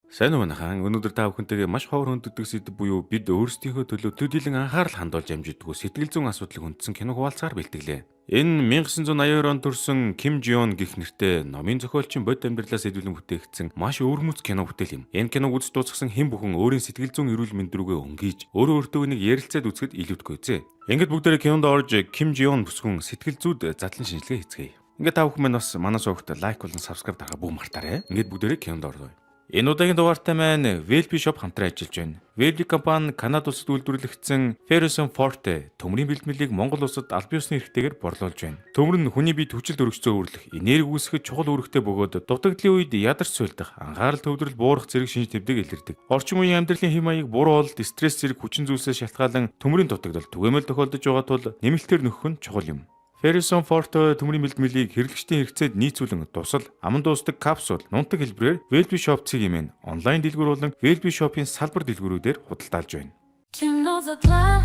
Сайн уу манайхан. Өнөөдөр та бүхэнтэйгээ маш ховор хөндөгдөг сэдэв буюу бид өөрсдийнхөө төлөө төдийлөн анхаарал хандуулж амжидаггүй сэтгэл зүйн асуудлыг хөндсөн кино хуваалцахаар бэлтгэлээ. Энэ 1982 онд төрсэн Ким Жион гэх нэртэй номын зохиолчин бодит амьдралаас сэдвлэн бүтээгдсэн маш өвөрмөц кино бүтээл юм. Энэ киног үзэж дуусгасан хэн бүхэн өөрийн сэтгэл зүйн эрүүл мэнд рүүгээ өнгийж, өөрөө өөртөө нэг ярилцаад үзэхэд илүүдэхгүй үзээ. Ингээд бүгдээрээ кинонд орж Ким Жион бүсгүн сэтгэл зүйд задлан шинжилгээ хийцгээе. Ингээд та бүхэн маань бас манай сувагт like болон subscribe дарахаа бүх мартаарай. Ингээд бүгдээрээ кинонд оръё. Энэ удаагийн дугаартай маань Velby Shop хамтран ажиллаж байна. Velby компани Канада улсад үйлдвэрлэгдсэн Ferrosome Forte төмрийн бэлтгэлийг Монгол улсад албан ёсны эрхтэйгээр борлуулж байна. Төмөр нь хүний бие хүчил төрөгчцөө өөрлөх, энерги үүсгэхэд чухал үүрэгтэй бөгөөд дутагдлын үед ядарч сулдах, анхаарал төвлөрөл буурах зэрэг шинж тэмдэг илэрдэг. Орчин үеийн амьдралын хэв маяг буруу олд, стресс зэрэг хүчин зүйлсээс шалтгаалan төмрийн дутагдал түгээмэл тохиолдож байгаа тул нэмэлтээр нөхөх нь чухал юм. Ferrosome Forte төмрийн бэлтгэлийг хэрэглэгчдийн хэрэгцээд нийцүүлэн дусал, аман дуустдаг капсул, нунтаг хэлбэрээр Velby Shop цэг мн онлайн дэлгүүр болон Velby Shop-ын салбар дэлгүүрүүдээр худалдаалж байна. Кино задлаа.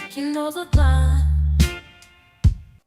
Кино задлаа.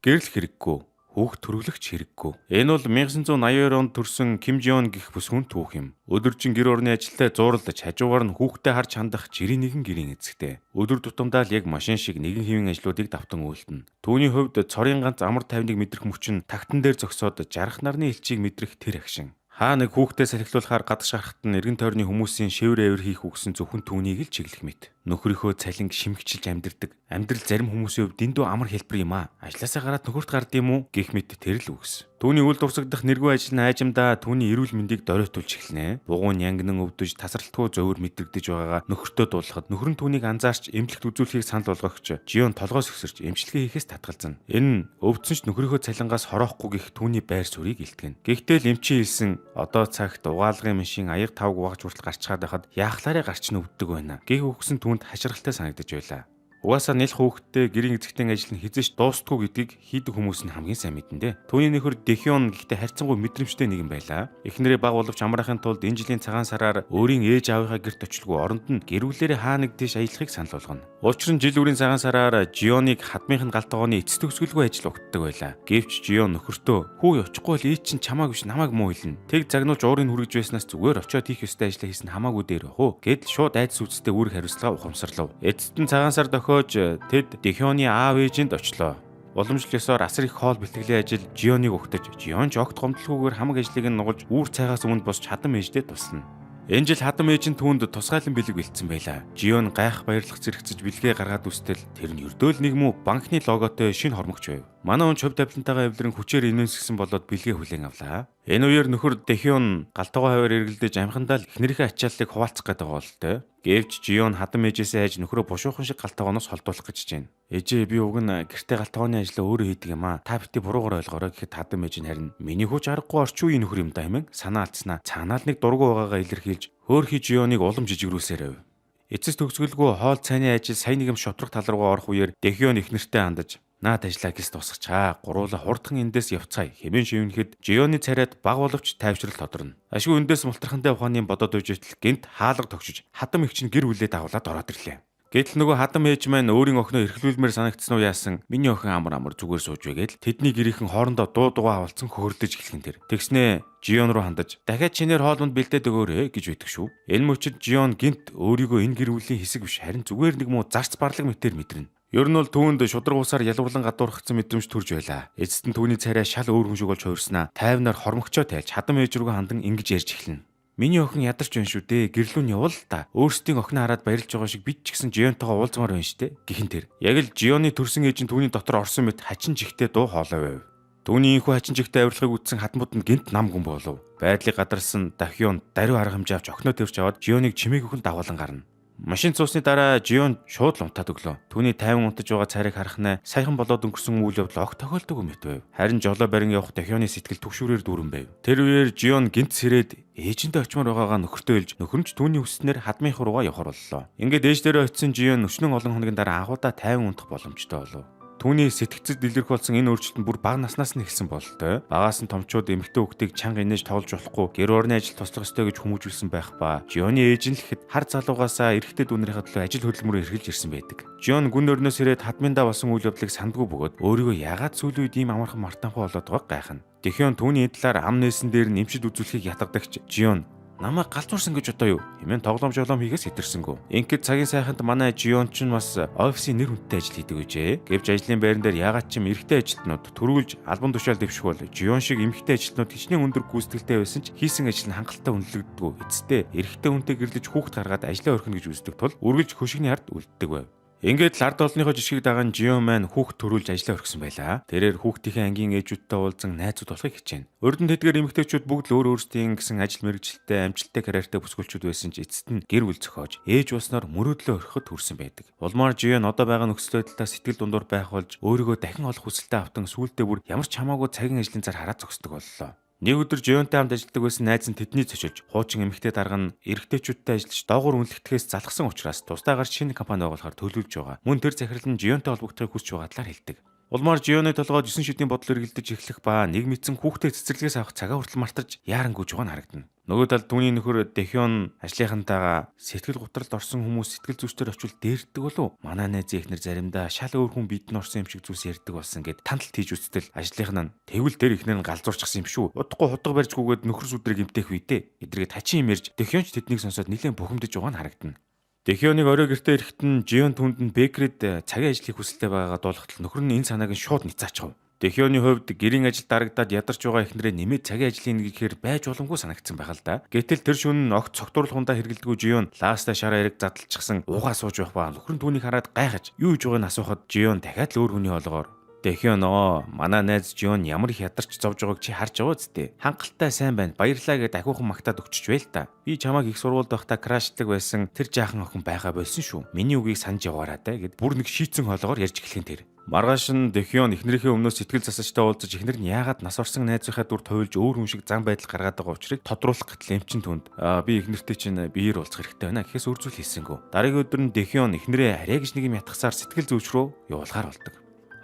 Гэрлэх хэрэггүй, хүүхд төрөглөх ч хэрэггүй. Энэ бол 1982 онд төрсэн Ким Жион гэх бүсгүйн түүх юм. Өдөржин гэр орны ажилдаа зууралдаж, хажуугаар нь хүүхдээ харж хандах жирийн нэгэн гэрийн эзэгтэй. Өдөр тутамдаа л яг машин шиг нэгэн хэвийн ажлуудыг давтан үйлдэнэ. Түүний хувьд цорын ганц амар тайвныг мэдрэх мөч нь тагтан дээр зогсоод жарах нарны элчийг мэдрэх тэр агшин. Хаа нэг хүүхдээ салхилуулахаар гадагш гарахад нь эргэн тойрны хүмүүсийн шивэр авир хийх үгсэн зөвхөн түүнийг л чиглэх мэт. Нөхрийнхөө цалинг шимэгчилж амьдардаг. Амьдрал зарим хүмүүсийн хувьд дэндүү амар хэлбэр юм аа. Ажлаасаа гараад нөхөрт гард юм уу гэх мэт тэр л үгс. Түүний үл дурсагдах нэргүй ажил нь айжамдаа түүний эрүүл мэндийг доройтуулж эхэлнэ. Бугуйн янгинан өвдөж, тасралтгүй зовир мэдрэгдэж байгаагаа нөхөртөө дуулахад нөхөр нь түүнийг анзаарч эмнэлэгт үзүүлэхийг санал болгогч Жион толгой сөхсөрч эмчилгээ хийхээс татгалзана. Энэ нь өвдсөн ч нөхрийнхөө цалингаас хороохгүй гэх түүний байр суурийг илтгэнэ. Гэхдээ л эмчийн хэлсэн одоо цагт угаалгын машин аяга тавг угаач хүртэл гарчгаад байхад яахлаарэ гарч нь өвддөг байна. Гэх үгсэн түүнд хаширгалтай санагдаж байлаа. Угаасаа нялх хүүхэдтэй гэрийн эзэгтэй ажил нь хэзээ ч дуустдаггүй гэдгийг хийдэг хүмүүс нь хамгийн сайн мэднэ дээ. Түүний нөхөр Дэхён гэхдээ харьцангуй мэдрэмжтэй нэгэн байлаа. Эхнэрээ бага боловч амраахын тулд энэ жилийн цагаан сараар өөрийн ээж аавынхаа гэрт очлгүй оронд нь гэр бүлээрээ хаа нэг тийш аялахыг санал болгоно. Учир нь жил бүрийн цагаан сараар Жионыг хадмынх нь гал тогооны эцэс төгсгөлгүй ажил угтдаг байлаа. Гэвч Жион нөхөртөө "Хүү, очихгүй бол ээж чинь чамааг биш намайг муу хэлнэ. Тэг загнуулж уурыг хүргэж байснаас зүгээр очиод хийх ёстой ажлаа хийсэн хамаагүй дээр бах уу" гэдэл шууд айдас үзтэй үүрэг хариуцлага ухамсарлав. Эцэст нь цагаан сар дохиож тэд Дэхёны аав ээжинд очлоо. Уламжлал ёсоор асар их хоол бэлтгэлийн ажил Жионыг угтаж, Жион ч огт гомдлохгүйгээр хамаг ажлыг нь нугалж үүр цайгаас өмнө босч хадам ээждээ туслана. Энэ жил хадам ээж нь түүнд тусгайлан бэлэг бэлдсэн байлаа. Жион гайх баярлах зэрэгцэж бэлгээ гаргаад үстэл тэр нь ердөөл нэг муу банкны логотой шинэ хормогч байв. Манай хүн хувь тавилантайгаа эвлэрэн хүчээр инээмсэглэсэн болоод бэлгээ хүлээн авлаа. Энэ үеэр нөхөр Дэхён гал тогоо хавиар эргэлдэж амхандаа л эхнэрийнхээ ачааллыг хуваалцах гэдэг бололтой. Гэвч Жион хадам ээжээсээ айж нөхрөө бушуухан шиг гал тогооноос холдуулах гэж байна. "Ээжээ, би уг нь гэртээ гал тогооны ажлаа өөрөө хийдэг юм аа. Та битгий буруугаар ойлгоорой" гэхэд хадам ээж нь харин "Миний хүү ч аргагүй орчин үеийн нөхөр юм да" хэмээн санаа алдснаа цаанаа л нэг дургүй байгаагаа илэрхийлж хөөхий Жионыг улам жижигрүүлсээр байв. Эцэс төгсгөлгүй хоол цайны ажил сая нэг юм шудраг тал руугаа орох үеэр Дэхён эхнэртэй хандаж "Наад ажлаа гэс дуусгачихаа. Гуруула хурдхан эндээс явцгаая" хэмээн шивнэхэд Жионы царайд баг боловч тайвшрал тодорно. Ашгүй эндээс мултрахандаа ухааны бодоод үйж итэл гэнэт хаалга тогшиж хадам эгч нь гэр бүлээ дагуулаад ороод ирлээ. Гэтэл нөгөө хадам ээж маань өөрийн охиноо эрхлүүлмээр санагдсан уу яасан, "Миний охин амар амар зүгээр сууж бай" гэдэл тэдний гэрийнхэн хоорондоо дуу дугаа авалцсан хөхөрлөж эхлэх нь тэр. Тэгснээ Жион руу хандаж "Дахиад шинээр хоол унд бэлдээд өгөөрэй" гэж байдаг шүү. Энэ мөчид Жион гэнэт өөрийгөө энэ гэр бүлийн хэсэг биш, харин зүгээр нэг муу зарц барлаг мэтээр мэдэрнэ. Ер нь бол түүнд шударга усаар ялварлан гадуурхагдсан мэдрэмж төрж байлаа. Эцэст нь түүний царай шал өөр хүн шиг болж хувирснаа тайвнаар хормогчоо тайлж хадам ээж рүүгээ хандан ингэж ярьж эхэлнэ. "Миний охин ядарч байна шүү дээ. Гэрлүү нь явал л да. Өөрсдийн охиноо хараад баярлж байгаа шиг бид ч гэсэн Жионтойгоо уулзмаар байна шүү дээ" гэх нь тэр. Яг л Жионы төрсөн ээж нь түүний дотор орсон мэт хачин чихтэй дуу хоолой байв. Түүний энэхүү хачин чихтэй авирлагыг үзсэн хадмууд нь гэнэт нам гүн болов. Байдлыг гадарсан Дахион даруй арга хэмжээ авч охиноо тэрч аваад Жионыг чимээгүйхэн дагуулан гарна. Машин цуусны дараа Жион шууд л унтаад өглөө. Түүний тайван унтаж байгаа царайг харах нэ саяхан болоод өнгөрсөн үйл явдал огт тохиолдоогүй мэт байв. Харин жолоо барин явах Дахионы сэтгэл түгшүүрээр дүүрэн байв. Тэр үеэр Жион гэнэт сэрээд ээжиндээ очимоор байгаагаа нөхөртөө хэлж, нөхөр нь ч түүний хүссэнээр хадмынх руугаа явахар боллоо. Ингээд ээж дээрээ очисон Жион өчнөн олон хоногийн дараа анхудаа тайван унтах боломжтой болов. Түүний сэтгэцэд илэрх болсон энэ өөрчлөлт нь бүр бага наснаас нь эхэлсэн бололтой. Багаас нь томчууд эмэгтэй хүүхдийг чанга инээж тоглож болохгүй, гэр орны ажил туслах ёстой гэж хүмүүжүүлсэн байх ба Жионы ээж нь л гэхэд хар залуугаасаа эрэгтэй дүүнэрийнхээ төлөө ажил хөдөлмөрөөр эрхэлж ирсэн байдаг. Жион гүн өрнөөс ирээд хадминдаа болсон үйл явдлыг сандгүй бөгөөд өөрийгөө яагаад сүүлийн үед ийм амархан мартамхай болоод байгааг гайхна. Тэхион түүний талаар ам нээсэн дээр нь эмчид үзүүлэхийг ятгадагч Жион намайг галзуурсан гэж одоо юу? Хэмээн тоглоом жолоом хийхээс хэтэрсэнгүү. Ингээд цагийн сайханд манай Жион ч бас офисын нэр хүндтэй ажил хийдэг гэжээ. Гэвч ажлын байран дээр яагаад ч юм эрэгтэй ажилтнууд төрүүлж албан тушаал дэвших бол Жион шиг эмэгтэй ажилтнууд хичнээн өндөр гүйцэтгэлтэй байсан ч хийсэн ажил нь хангалттай үнэлэгддэггүй. Эцэстээ эрэгтэй хүнтэй гэрлэж хүүхэд гаргаад ажлаа орхино гэж үздэг тул үргэлж хөшигний ард үлддэг байв. Ингээд л ард олныхоо жишгийг даган Жион маань хүүхд төрүүлж ажлаа орхисон байлаа. Тэрээр хүүхдийнхээ ангийн ээжүүдтэй уулзан найзууд болохыг хичээнэ. Урд нь тэдгээр эмэгтэйчүүд бүгд л өөр өөрсдийн гэсэн ажил мэргэжилтэй, амжилттай карьертай бүсгүүлчүүд байсан ч эцэст нь гэр бүл зохиож, ээж болсноор мөрөөдлөө орхиход хүрсэн байдаг. Улмаар Жион одоо байгаа нөхцөл байдлаа сэтгэл дундуур байх болж өөрийгөө дахин олох хүсэлтэд автан сүүлдээ бүр ямар ч хамаагүй цагийн ажлын зар хараад зогсдог боллоо. Нэг өдөр Жионтой хамт ажилладаг байсан найз нь тэдний цочилж, хуучин эмэгтэй дарга нь эрэгтэйчүүдтэй ажиллаж доогуур үнэлэгдэхээс залхсан учраас тусдаа гарч шинэ компани байгуулахаар төлөвлөж байгаа. Мөн тэр захирал нь Жионтой холбогдохыг хүсэж байгаа талаар хэлдэг. Улмаар Жионы толгойд 9 шидийн бодол эргэлдэж эхлэх ба нэг мэдсэн хүүхдээ цэцэрлэгээс авах цагаа хүртэл мартаж яарангүйж байгаа нь харагдана. Нөгөө талд түүний нөхөр Дэхион ажлынхантайгаа сэтгэл гутралд орсон хүмүүс сэтгэл зүйчдэр очивол дээрддэг болов. Манай найзын эхнэр заримдаа шал өөр хүн бидэн орсон юм шиг зүйлс ярьдаг болсон гэд танталт хийж үстэл ажлынх нь тэгвэл тэр эхнэр нь галзуурчихсан юм шүү. Удахгүй хутга барьжгүйгээд нөхөр сүдрийг эмтээх үедээ эдрэгээ тачин юм ярьж Дэхионч тэднийг сонсоод нэлээд бухимдаж байгаа нь харагдана. Дэхионыг орой гэртээ ирэхэд нь Жион түнд нь bakery д цагийн ажил хийх хүсэлтэй байгаагаа дуулгатал нөхөр нь энэ санааг нь шууд ницаачихав. Дэхионы хувьд гэрийн ажил дарагдаад ядарч байгаа эхнэрээ нэмээд цагийн ажлын гэхээр байж боломгүй санагдсан байх л да. Гэтэл тэр шөнө нь огт цогтуурлахундаа хэрэгэлдэггүй Жион лааста шараа эрэг задлчихсан уугаа сууж байх ба нөхөр нь түүнийг хараад гайхаж юу хийж байгааг нь асуухад Жион дахиад л өөр хүний хоолоогоор Дэхион манай найз Жион ямар их ядарч зовж байгааг чи харж байгаа үсттэй. Хангалттай сайн байна. Баярлалаа гэд ахиухан магтаад өгчөж байл та. Би чамайг их сургуульд байхдаа crush лдаг байсан тэр жаахан охин байхаа болсон шүү. Миний үгийг санаж яваарай да гэд бүр нэг шийдсэн хоолоогоор ярьж эхлэх тэр. Маргааш нь Дэхион эхнэрийнхээ өмнөөс сэтгэл засагчтай уулзаж эхнэр нь яагаад нас орсон найзынхаа дүр товилж өөр хүн шиг зан байдал гаргаад байгаа учрыг тодруулах гэтэл эмчин түнд би эхнэртэй чинь биеэр уулзах хэрэгтэй байна гэхээс өөр зүйл хэлсэнгүй. Дараагийн өдөр нь Дэхион эхнэрээ арай гэж нэг юм ятгахсаар сэтгэл зүйч рүү явуулахаар болдог.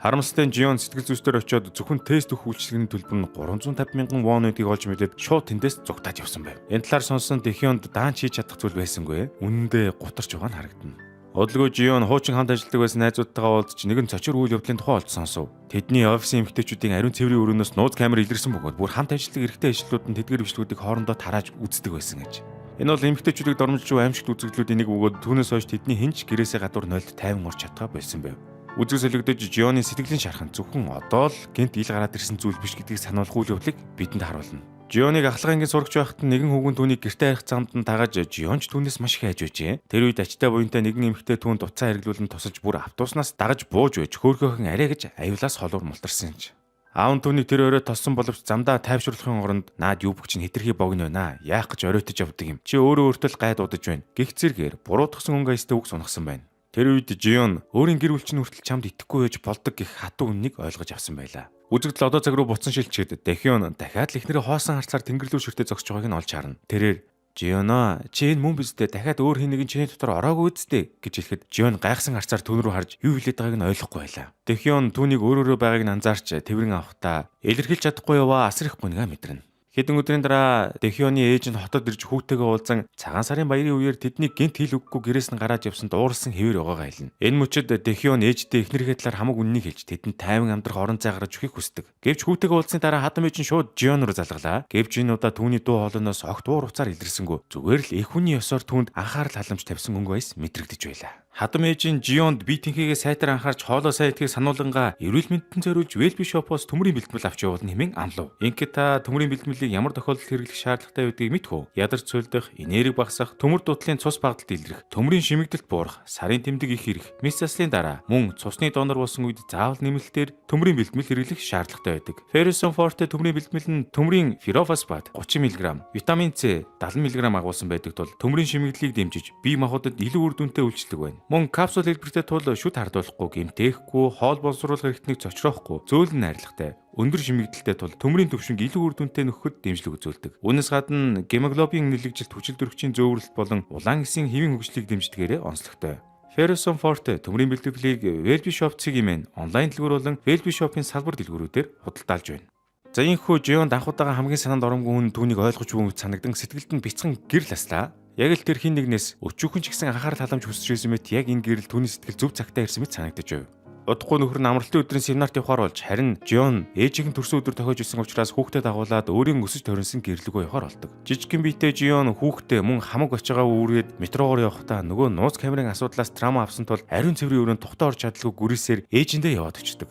Харамсалтай нь Жион сэтгэл зүйчдэр очиод зөвхөн тест өгөх үйлчилгээний төлбөр нь 350 мянган вон гэдгийг олж мэдээд шууд тэндээс зугтаад явсан байв. Энэ талаар сонссон Дэхионд даанч хийж чадах зүйл байсангүй. Үнэндээ гутарч байгаа нь харагдана. Удалгүй Жион хуучин хамт ажилладаг байсан найзуудтайгаа уулзч нэгэн цочор үйл явдлын тухай олж сонсов. Тэдний офисын эмэгтэйчүүдийн ариун цэврийн өрөөнөөс нууц камер илэрсэн бөгөөд бүр хамт ажилладаг эрэгтэй ажилтнууд нь тэдгээр бичлэгүүдийг хоорондоо тарааж үздэг байсан гэж. Энэ бол эмэгтэйчүүдийг дормжиж буй аймшигт үзэгдлүүдийн нэг бөгөөд түүнээс хойш тэдний хэн ч гэрээсээ гадуур нойлд тайван орч чадхаа болсон байв. Үзэг солигдож Жионы сэтгэлийн шархан зөвхөн одоо л гэнэт ил гараад ирсэн зүйл биш гэдгийг сануулах үйл явдлыг бидэнд харуулна. Жионыг ахлах ангийн сурагч байхад нэгэн хүүгэн түүнийг гэртээ харих замд нь дагаж Жионч түүнээс маш их айж байжээ. Тэр үед ачтай буянтай нэгэн эмэгтэй түүнд утсаа хэрэглүүлэн тусалж бүр автобуснаас дагаж бууж байж хөөрхөөхөн арай гэж аюулаас холуур мултарсан ч. Аав нь түүнийг тэр орой тоссон боловч замдаа тайвшруулахын оронд наад юу бүх чинь хэтэрхий богино байна. Яах гэж оройтож явдаг юм. Чи өөрөө өөртөө л гайд удаж байна. Гэх зэргээр буруутгасан өнгө аястай үг сунгасан байна. Тэр үед Жион өөрийн гэр бүл чинь хүртэл чамд итгэхгүй байж болдог гэх хатуу үннийг ойлгож авсан байлаа. Үзэгдэл одоо цаг руу буцан шилжчихэд Дэхион дахиад л эхнэрээ хоосон харцаар тэнгэрлүү ширтээ зогсож байгааг нь олж харна. Тэрээр Жионоо чи энэ мөн биз дээ дахиад өөр хэн нэгэн чиний дотор ороогүй үсттэй гэж хэлэхэд Жион гайхсан харцаар түүн рүү харж юу хэлээд байгааг нь ойлгохгүй байлаа. Дэхион түүнийг өөрөөрөө байгааг нь анзаарч тэврэн авахдаа илэрхийлж чадахгүй яваа асар их гунигаа мэдэрнэ. Хэдэн өдрийн дараа Дэхионы ээж нь хотод ирж хүүтэйгээ уулзан цагаан сарын баярын үеэр тэдний гэнэт хэл өгөхгүй гэрээс нь гараад явсанд ууралсан хэвээр байгаагаа хэлнэ. Энэ мөчид Дэхион ээждээ эхнэрийнхээ талаар хамаг үнэнийг хэлж тэдэнд тайван амьдрах орон зай гаргаж өгөхийг хүсдэг. Гэвч хүүтэйгээ уулзсны дараа хадам ээж нь шууд Жион руу залгалаа. Гэвч энэ удаа түүний дуу хоолойноос огт уур уцаар илэрсэнгүй. Зүгээр л эх хүний ёсоор түүнд анхаарал халамж тавьсан өнгө аяс мэдрэгдэж байлаа. Хадам ээж нь Жионд бие тэнхээгээ сайтар анхаарч хоолоо сайн идэхийг сануулангаа эрүүл мэндэд зориулж Wellbe Shop-оос төмөрийн бэлтгэл авч явуулна хэмээн амлав. Ингээд та төмөрийн бэлтгэлийг ямар тохиолдолд хэрэглэх шаардлагатай байдгийг мэдэх үү? Ядарч сулдах, энерги багасах, төмөр дутлалын цус багадалд илрэх, төмөрийн шимэгдэлт буурах, сарын тэмдэг их ирэх, мэс заслын дараа мөн цусны донор болсон үед заавал нэмэлтээр төмөрийн бэлтгэл хэрэглэх шаардлагатай байдаг. Ferrosome Forte төмөрийн бэлтгэл нь төмөрийн ferrophosphate 30 мг, витамин С 70 мг агуулсан байдаг тул төмөрийн шимэгдлийг дэмжиж бие махбодод илүү үр дүнтэй үйлчлэг байна. Мөн капсул хэлбэртэй тул шүд хардуулахгүй, гэмтээхгүй, хоол боловсруулах эрхтнийг цочроохгүй, зөөлөн найрлагатай, өндөр шимэгдэлтэй тул төмөрийн түвшинг илүү үр дүнтэй нөхөхөд дэмжлэг үзүүлдэг. Үүнээс гадна гемоглобин нэлэгжилт, хүчил төрөгчийн зөөвөрлөлт болон улаан эсийн хэвийн хөгжлийг дэмждэгээрээ онцлогтой. Ferrosome Forte төмөрийн бэлтгэлийг Wellbe Shop цэг mn онлайн дэлгүүр болон Wellbe Shop-ын салбар дэлгүүрүүдээр худалдаалж байна. За ийнхүү Жионд анх удаага хамгийн санаанд оромгүй хүн түүнийг ойлгож буй мэт санагдан сэтгэлд нь бяцхан гэрэл аслаа. Яг л тэр хэн нэгнээс өчүүхэн ч гэсэн анхаарал халамж хүсэж байсан мэт яг энэ гэрэл түүний сэтгэл зөв цагтаа ирсэн мэт санагдаж байв. Удахгүй нөхөр нь амралтын өдрийн семинарт явахаар болж, харин Жион ээжийнх нь төрсөн өдөр тохиож исэн учраас хүүхдэд дагуулад өөрийн өсөж торинсон гэрлэгөө явахаар болдог. Жижигхэн биетэй Жион хүүхдээ мөн хамаг бачаагаа үүргээд метрогоор явахдаа нөгөө нууц камерын асуудлаас трама авсан тул ариун цэврийн өрөөнд тухтаа орж чадалгүй гүрийсээр ээжиндээ яваад очдог.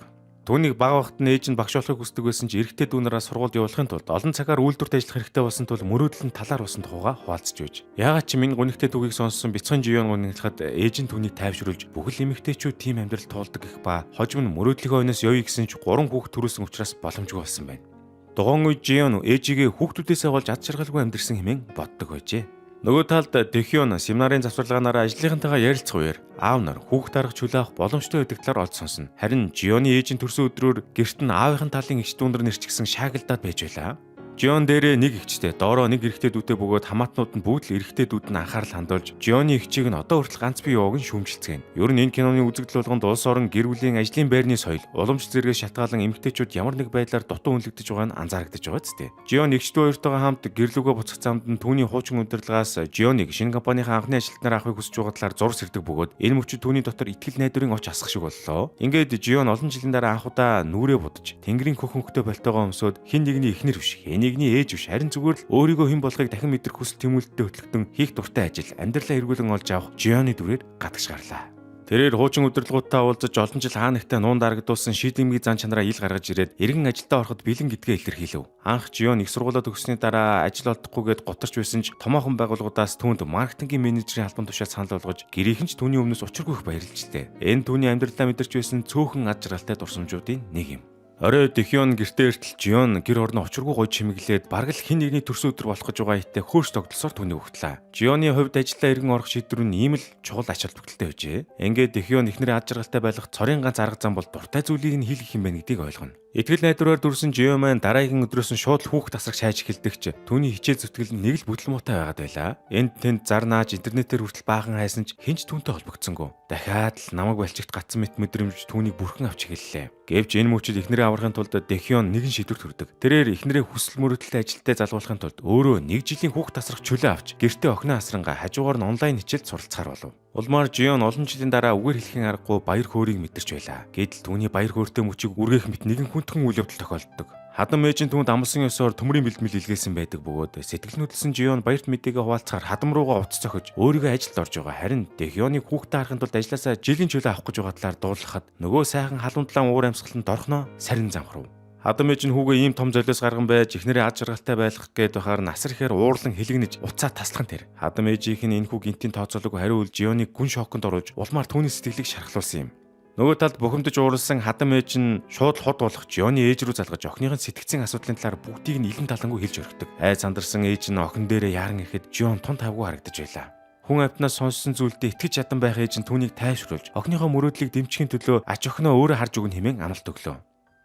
Түүнийг бага багт нь ээж нь багш болохыг хүсдэг байсан ч эрэгтэй дүү нараас сургуульд явуулахын тулд олон цагаар үйлдвэрт ажиллах хэрэгтэй болсон тул мөрөөдөл нь талаар болсон тухайга хуваалцж байж. Яагаад ч минь гунигтай түүхийг сонссон бяцхан Жион гуниглахад ээж нь түүнийг тайвшруулж бүхэл эмэгтэйчүүд тийм амьдрал туулдаг гэх ба хожим нь мөрөөдлийнхөө ойноос явъя гэсэн ч 3 хүүхэд төрүүлсэн учраас боломжгүй болсон байна. Дугаан үед Жион ээжигээ хүүхдүүдээсээ болж ад жаргалгүй амьдэрсэн хэмээн боддог байжээ. Нөгөө талд Тэхион семинарын завсарлагаанаараа ажлынхантайгаа ярилцах үеэр аав нар хүүхд дарах чөлөө авах боломжтой байдаг талаар олж сонсно. Харин Жионы ээж нь төрсөн өдрөөр гэрт нь аавынхын талын эгч дүү нар нэрчгсэн шаагалдаад байж байлаа. Жион дээрээ нэг эгчтэй, доороо нэг эрэгтэй дүүтэй бөгөөд хамаатнууд нь бүгд л эрэгтэй дүүд нь анхаарал хандуулж Жионы эгчийг нь одоо хүртэл ганц бие явааг нь шүүмжилцгээнэ. Ер нь энэ киноны үзэгдэл болгонд улс орон гэр бүлийн ажлын байрны соёл, уламж зэргээс шалтгаалan эмэгтэйчүүд ямар нэг байдлаар дутуу үнэлэгдэж байгаа нь анзаарагдаж байгаа ч тийм. Жион эгч дүү хоёртойгоо хамт гэрлүүгөө буцах замд нь түүний хуучин удирдлагаас Жионыг шинэ компанийнхаа анхны ажилтнаар авахыг хүсэж байгаа талаар зурс ирдэг бөгөөд энэ мөчид түүний дотор итгэл найдварын оч асах шиг боллоо. Ингээд Жион олон жилийн дараа анх удаа нүрээ будаж тэнгэрийн хөх хөнгөтэй болтойгоо өмсөөд хэн нэгний эхнэр биш, хэн нэгний ээж биш, харин зүгээр л өөрийгөө хэн болохыг дахин мэдрэх хүсэл тэмүүлэлтэд хөтлөгдөн хийх дуртай ажил, амьдралаа эргүүлэн олж авах Жионы дүрээр гадагш гарлаа. Тэрээр хуучин удирдлагуудтай уулзаж олон жил хаа нэгтээ нуун дарагдуулсан шийдэмгий зан чанараа ил гаргаж ирээд эргэн ажилдаа ороход бэлэн гэдгээ илэрхийлэв. Анх Жион их сургуулаа төгссөний дараа ажил олдохгүйгээд гутарч байсан ч томоохон байгууллагуудаас түүнд маркетингийн менежерийн албан тушаал санал болгож гэрийнхэн ч түүний өмнөөс учиргүй их баярлжээ. Энэ түүний амьдралаа мэдэрч байсан цөөхөн ад жаргалтай дурсамжуудын нэг юм. Орой Дэхион гэртээ эртэл Жион гэр орноо учиргүй гоё чимэглээд бараг л хэн нэгний төрсөн өдөр болох гэж байгаа итэ хөөрч тогтолсоор түүнийг өгтлээ. Жионы хувьд ажиллаа эргэн орох шийдвэр нь ийм л чухал ач холбогдолтой байжээ. Ингээд Дэхион эхнэрээ ад жаргалтай байх цорын ганц арга зам бол дуртай зүйлийг нь хийх юм байна гэдгийг ойлгоно. Итгэл найдвараар дүрсэн Жион маань дараагийн өдрөөс нь шууд л хүүхд тасрах шааж эхэлдэг ч түүний хичээл зүтгэл нь нэг л бүтэл муутай байгаад байлаа. Энд тэнд зар нааж интернетээр хүртэл баахан хайсан ч хэн ч түүнтэй холбогдсонгүй. Дахиад л намайг балчигт гацсан мэт мэдрэмж түүнийг бүрхэн авч эхэллээ. Гэвч энэ мөчид эхнэрээ аврахын тулд Дэхион нэгэн шийдвэр төрдөг. Тэрээр эхнэрээ хүсэл мөрөөдөлтэй ажилдаа залгуулахын тулд өөрөө нэг жилийн хүүхд тасрах чөлөө авч гэртээ охиноо асрангаа хажуугаар нь онлайн хичээлд суралцахаар болов. Улмаар Жион олон жилийн дараа үгээр хэлэхийн аргагүй баяр хөөргийг мэдэрч байлаа. Гэтэл түүний баяр хөөртэй мөчийг үргээх мэт нэгэн хүндхэн үйл явдал тохиолддог. Хадам ээж нь түүнд амлсан ёсоор төмрийн бэлтгэл илгээсэн байдаг бөгөөд сэтгэл нүдэлсэн Жион баярт мэдээгээ хуваалцахаар хадам руугаа утас зохиж өөрийгөө ажилд орж байгаа. Харин Дэхионыг хүүхдээ харахын тулд ажилласаа жилийн чөлөө авах гэж байгаа талаар дуулахад нөгөө сайхан халуун дулаан уур амьсгал нь дорхноо сарин замхрав. Хадам ээж нь хүүгээ ийм том золиос гарган байж эхнэрээ ад жаргалтай байлгах гээд байхаар насар ихээр уурлан хэлэгнэж уцаа таслах нь тэр. Хадам ээжийнх нь энэхүү гинтийн тооцоолог хариу үйл Жионыг гүн шоконд оруулж улмаар түүний сэтгэлийг шархлуулсан юм. Нөгөө талд бухимдаж ууралсан хадам ээж нь шууд хот болох Жионы ээж рүү залгаж охиных нь сэтгцийн асуудлын талаар бүгдийг нь илэн талангүй хэлж өргөдөг. Айц сандарсан ээж нь охин дээрээ яаран ирэхэд Жион тун тавгүй харагдаж байлаа. Хүн амьтнаас сонссон зүйлдээ итгэж чадан байх ээж нь түүнийг тайвшруулж охиныхоо мөрөөдлийг дэмжихийн төлөө ач охиноо өөрөө харж өгнө хэмээн амлалт өглөө.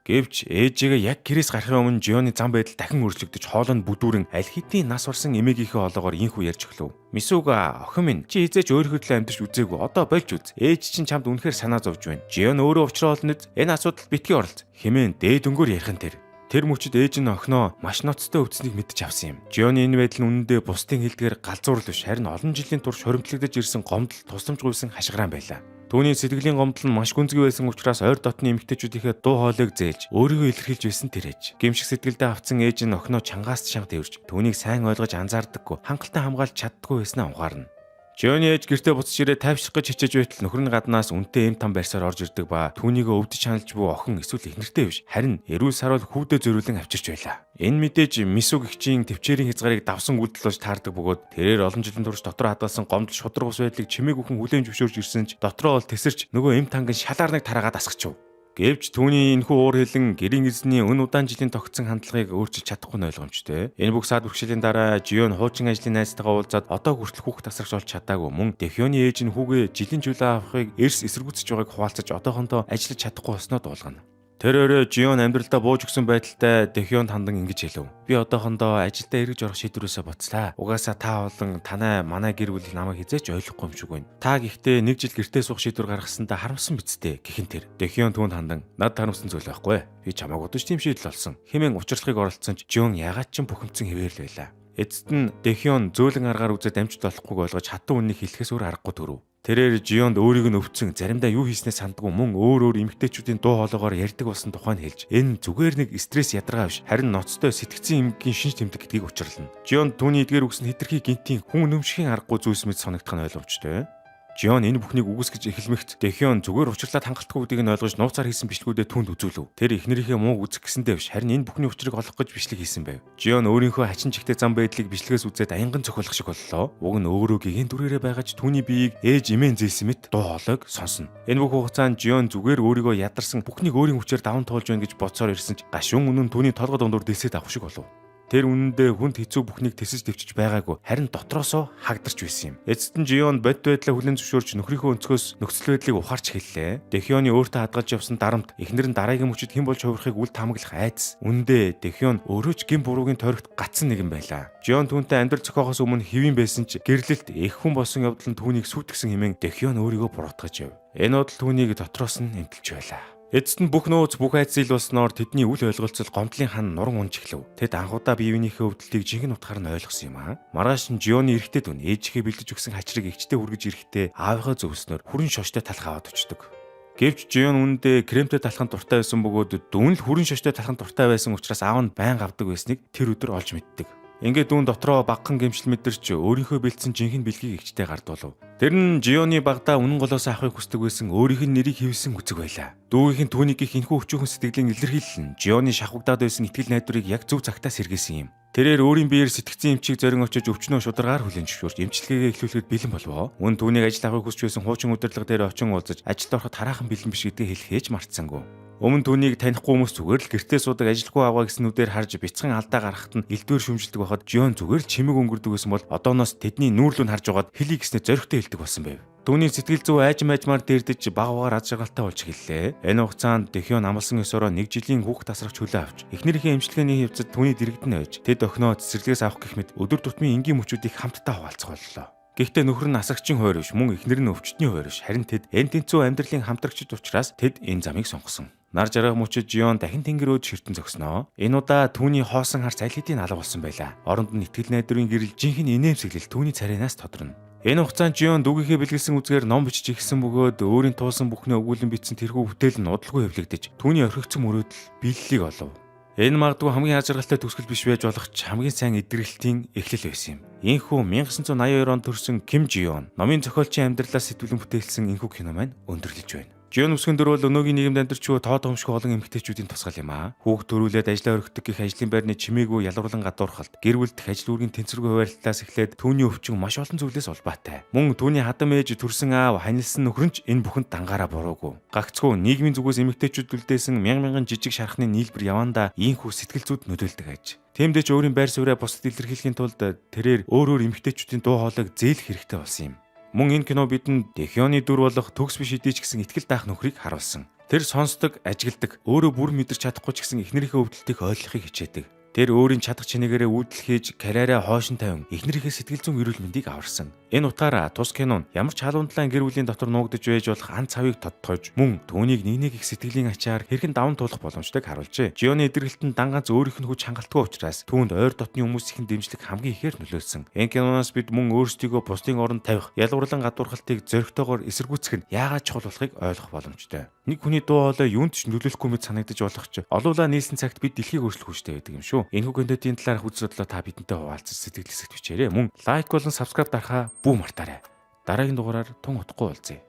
Гэвч ээжигээ яг гэрээс гарахын өмнө Жионы зам байдал дахин өөрчлөгдөж хоолой нь бүдүүрэн аль хэдийн нас барсан эмээгийнхээ хоолоогоор ийнхүү ярьж эхлэв. Мисүга охин минь, чи хэзээ ч өөрийнхөө төлөө амьдарч үзээгүй. Одоо болж үз. Ээж чинь чамд үнэхээр санаа зовж байна. Жион өөрөө учраа олно биз. Энэ асуудалд битгий оролц хэмээн дээд өнгөөр ярих нь тэр. Тэр мөчид ээж нь охиноо маш ноцтой өвдсөнийг мэдэж авсан юм. Жионы энэ байдал нь үнэндээ бусдын хэлдгээр галзуурал биш, харин олон жилийн турш хоримтлагдаж ирсэн гомдол тусламж гуйсан хашгираан байлаа. Түүний сэтгэлийн гомдол нь маш гүнзгий байсан учраас ойр дотны эмэгтэйчүүдийнхээ дуу хоолойг зээлж өөрийгөө илэрхийлж байсан тэр ээж. Гэмших сэтгэлдээ автсан ээж нь охиноо чангаас чанга тэвэрч түүнийг сайн ойлгож анзаардаггүй, хангалттай хамгаалж чаддаггүй байснаа анхаарна. Жионы ээж гэртээ буцаж ирээд тайвшрах гэж хичээж байтал нөхөр нь гаднаас үнэтэй эм там барьсаар орж ирдэг ба түүнийгөө өвдөж ханалж буй охин эсвэл эхнэртэй биш, харин эрүүл саруул хүүдээ зориулан авчирч байлаа. Энэ мэдээж Мисүг эгчийн тэвчээрийн хязгаарыг давсан үйлдэл болж таардаг бөгөөд тэрээр олон жилийн турш дотор хадгалсан гомдол шударга ус байдлыг чимээгүйхэн хүлээн зөвшөөрч ирсэн ч дотроо бол тэсэрч нөгөө эм танг нь шалаар нэг тараагаад асгачихв. Гэвч түүний энэхүү уур хилэн гэрийн эзний өн удаан жилийн тогтсон хандлагыг өөрчилж чадахгүй нь ойлгомжтой. Энэ бүх саад бэрхшээлийн дараа Жион хуучин ажлын найзтайгаа уулзаад одоо хүртэл хүүхд тасрагч олж чадаагүй мөн Дэхионы ээж нь хүүгээ жилийн чөлөө авахыг эрс эсэргүүцэж байгааг хуваалцаж одоохондоо ажиллаж чадахгүй болсноо дуулгана. Тэр өрөө Жион амьдралдаа бууж өгсөн байдалтай Дэхионд хандан ингэж хэлв. Би одоохондоо ажилдаа эргэж орох шийдвэрээсээ буцлаа. Угаасаа та болон танай манай гэр бүл намайг хэзээ ч ойлгохгүй юм шиг байна. Та гэхдээ нэг жил гэртээ суух шийдвэр гаргасандаа харамсан биз дээ гэхэн тэр. Дэхион түүнд хандан над харамсан зүйл байхгүй. Би чамааг удаж тийм шийдэл олсон хэмээн учирлахыг оролдсон ч Жион ягаад ч бухимдсан хэвээр л байлаа. Эцэст нь Дэхион зөөлөн аргаар үзээд амжиж болохгүйг ойлгож хатан үннийг хэлэхээс өөр аргагүй төрөв. Тэрээр Жионд өөрийг нь өвцөн, заримдаа юу хийснээ сандгүй, мөн өөр өөр эмэгтэйчүүдийн дуу хоолойгоор ярьдаг болсон тухай нь хэлж, энэ зүгээр нэг стресс ядаргаа биш, харин ноцтой сэтгэцийн эмгэгийн шинж тэмдэг гэдгийг учирлана. Жионд түүний эдгээр үгс нь хэтэрхий гэнэтийн, хүн үнэмшихийн аргагүй зүйлс мэт санагдах нь ойлгомжтой. Жион энэ бүхнийг үгүйсгэж эхэлмэгт Дэхион зүгээр учирлаад хангалтгүй гэдгийг нь ойлгож, нууцаар хийсэн бичлэгүүдээ түүнд үзүүлв. Тэр эхнэрийнхээ мууг үзэх гэсэндээ биш, харин энэ бүхний учрыг олох гэж бичлэг хийсэн байв. Жион өөрийнхөө хачин чигтээ зам байдлыг бичлэгээс үзээд аянган цохиулах шиг боллоо. Уг нь өөрөө гэгээн дүрээрээ байгаа ч түүний биеийг ээж эмээн зээлсэн мэт дуу хоолойг сонсно. Энэ бүх хугацаанд Жион зүгээр өөрийгөө ядарсан, бүхнийг өөрийн хүчээр даван туулж байна гэж бодсоор ирсэн ч гашуун үнэн түүний толгой дундуур дэлсээд авах шиг болов. Тэр үнэндээ хүнд хэцүү бүхнийг тэсэж дэвчиж байгаагүй, харин дотроосоо хагдарч байсан юм. Эцэст нь Жион бодит байдлаа хүлээн зөвшөөрч, нөхрийнхөө өнцгөөс нөхцөл байдлыг ухаарч эхэллээ. Дэхионы өөртөө хадгалж явсан дарамт, эхнэр нь дараагийн мөчид хэн болж хувирахыг үл таамаглах айдас. Үнэндээ Дэхион өөрөө ч гэм буруугийн тойрогт гацсан нэгэн байлаа. Жион түүнтэй амьдрал зохиохоос өмнө хэвийн байсан ч гэрлэлт эх хүн болсон явдал нь түүнийг сүйтгэсэн хэмээн Дэхион өөрийгөө буруутгаж яв. Энэ удал түүнийг дотроос нь эмтэлж байлаа. Эцэст нь бүх нууц, бүх айдас ил болсноор тэдний үл ойлголцол гомдлын хан нуран унж эхлэв. Тэд анхудаа бие биенийхээ өвдөлтийг жинхэнэ утгаар нь ойлгосон юм аа. Маргааш нь Жионы эрэгтэй дүү нь ээжийнхээ бэлдэж өгсөн хачрыг эгчтэй хүргэж ирэхдээ аавынхаа зөвлөснөөр хүрэн шоштой талх аваад өчдөг. Гэвч Жион үнэндээ кремтэй талханд дуртай байсан бөгөөд дүү нь л хүрэн шоштой талханд дуртай байсан учраас аав нь байнга авдаг байсныг тэр өдөр олж мэддэг. Ингээд дүү нь дотроо багахан гэмшил мэдэрч, өөрийнхөө бэлдсэн жинхэнэ бэлгийг эгчтэй гардуулав. Тэр нь Жионы багадаа үнэн голоос авахыг хүсдэг байсан өөрийнх нь нэрийг хэвлэсэн үзэг байлаа. Дүүгийнх нь түүнийг гих энэхүү өчүүхэн сэтгэлийн илэрхийлэл нь Жионы шавхагдаад байсан итгэл найдварыг яг зөв цагтаа сэргээсэн юм. Тэрээр өөрийн биеэр сэтгэцийн эмчийг зорин очиж, өвчнөө шударгаар хүлээн зөвшөөрч, эмчилгээгээ эхлүүлэхэд бэлэн болов. Мөн түүнийг ажил авахыг хүсч байсан хуучин удирдлага дээр очин уулзаж, ажилд ороход хараахан бэлэн биш гэдгийг хэлэхээ ч мартсангүй. Өмнө түүнийг танихгүй хүмүүс зүгээр л гэртээ суудаг ажилгүй аваа гэснүүдээр харж бяцхан алдаа гаргахад нь элдвээр шүүмжилдэг байхад Жион зүгээр л чимэг өнгөрдөг байсан бол одооноос тэдний нүүр лүү нь харж байгаад хэлье гэснээ зоригтой хэлдэг болсон байв. Түүний сэтгэл зүй аажим аажмаар дээрдэж, бага багаар аз жаргалтай болж эхэллээ. Энэ хугацаанд Дэхион амласан ёсороо нэг жилийн хүүхд тасрах чөлөө авч, эхнэрийнхээ эмчилгээний явцад түүний дэргэд нь байж, тэд охиноо цэцэрлэгээс авах гэх мэт өдөр тутмын энгийн мөчүүдийг хамтдаа хуваалцах боллоо. Гэхдээ нөхөр нь асрагчийн хуваар биш, мөн эхнэр нь өвчтний хуваар биш, харин тэд энэ тэнцүү амьдралын хамтрагчид учраас тэд энэ замыг сонгосон. Нар жаргах мөчид Жион дахин тэнгэр өөд ширтэн зогсноо. Энэ удаа түүний хоосон харц аль хэдийн алга болсон байлаа. Оронд нь итгэл найдварын гэрэл, жинхэнэ инээмсэглэл түүний царайнаас тодорно. Энэ хугацаанд Жион дүүгийнхээ бэлгэлсэн үзгээр ном бичиж эхэлсэн бөгөөд өөрийн туулсан бүхнээ өгүүлэн бичсэн тэрхүү бүтээл нь удалгүй хэвлэгдэж, түүний орхигдсон мөрөөдөл биеллийг олов. Энэ магадгүй хамгийн аз жаргалтай төгсгөл биш байж болох ч хамгийн сайн эдгэрэлтийн эхлэл байсан юм. Ийнхүү 1982 онд төрсэн Ким Жион номын зохиолчийн амьдралаас сэтгүүлэн бүтээлсэн энэхүү кино маань өндөрлөж байна. Жион үсгэн дөрвөл өнөөгийн нийгэмд амьдарч буй тоо томшгүй олон эмэгтэйчүүдийн тусгал юм аа. Хүүхд төрүүлээд ажлаа орхидог гэх ажлын байрны чимээгүй ялгуурлан гадуурхалт, гэр бүл дэх ажил үүргийн тэнцвэргүй хуваарлтаас эхлээд түүний өвчин маш олон зүйлээс улбаатай. Мөн түүний хадам ээж, төрсөн аав, ханилсан нөхөр нь ч энэ бүхэнд дангаараа буруугүй. Гагцхүү нийгмийн зүгээс эмэгтэйчүүд үлдээсэн мянган мянган жижиг шархны нийлбэр явандаа ийнхүү сэтгэл зүйд нөлөөлдөг аж. Тиймдээ ч өөрийн байр сууриа бусдад илэрхийлэхийн тулд тэрээр өөр өөр эмэгтэйчүүдийн дуу хоолойг зээлэх хэрэгтэй болсон юм. Мөн энэ кино бидэнд Дэхионы дүр болох төгс биш хэдий ч гэсэн итгэл даах нөхрийг харуулсан. Тэр сонсдог, ажигладаг, өөрөө бүр мэдэрч чадахгүй ч гэсэн эхнэрийнхээ өвдөлтийг ойлгохыг хичээдэг. Тэр өөрийн чадах чинээгээрээ үйлдэл хийж, карьераа хойшин тавин эхнэрийнхээ сэтгэл зүйн эрүүл мэндийг аварсан. Энэ утгаараа тус кино нь ямар ч халуун далайн гэр бүлийн дотор нуугдаж байж болох ан цавыг тодтогч, мөн түүнийг нэг нэг их сэтгэлийн ачаар хэрхэн даван туулах боломжтойг харуулжээ. Жионы эдгэрэлт нь дан ганц өөрийнх нь хүч хангалтгүй учраас түүнд ойр дотны хүмүүсийн дэмжлэг хамгийн ихээр нөлөөлсөн. Энэ киноноос бид мөн өөрсдийгөө бусдын оронд тавих, ялгуурлан гадуурхалтыг зоригтойгоор эсэргүүцэх нь яагаад чухал болохыг ойлгох боломжтой. Нэг хүний дуу хоолой юунд ч нөлөөлөхгүй мэт санагдаж болох ч олуулаа нийлсэн цагт бид дэлхийг өөрчлөх хүчтэй байдаг юм шүү. Энэхүү контентын талаарх үзэл бодлоо та бидэнтэй хуваалцаж, сэтгэл хэсэгт бичээрэй. Мөн like болон subscribe дарахаа бүү мартаарай. Дараагийн дугаараар тун удахгүй уулзъя.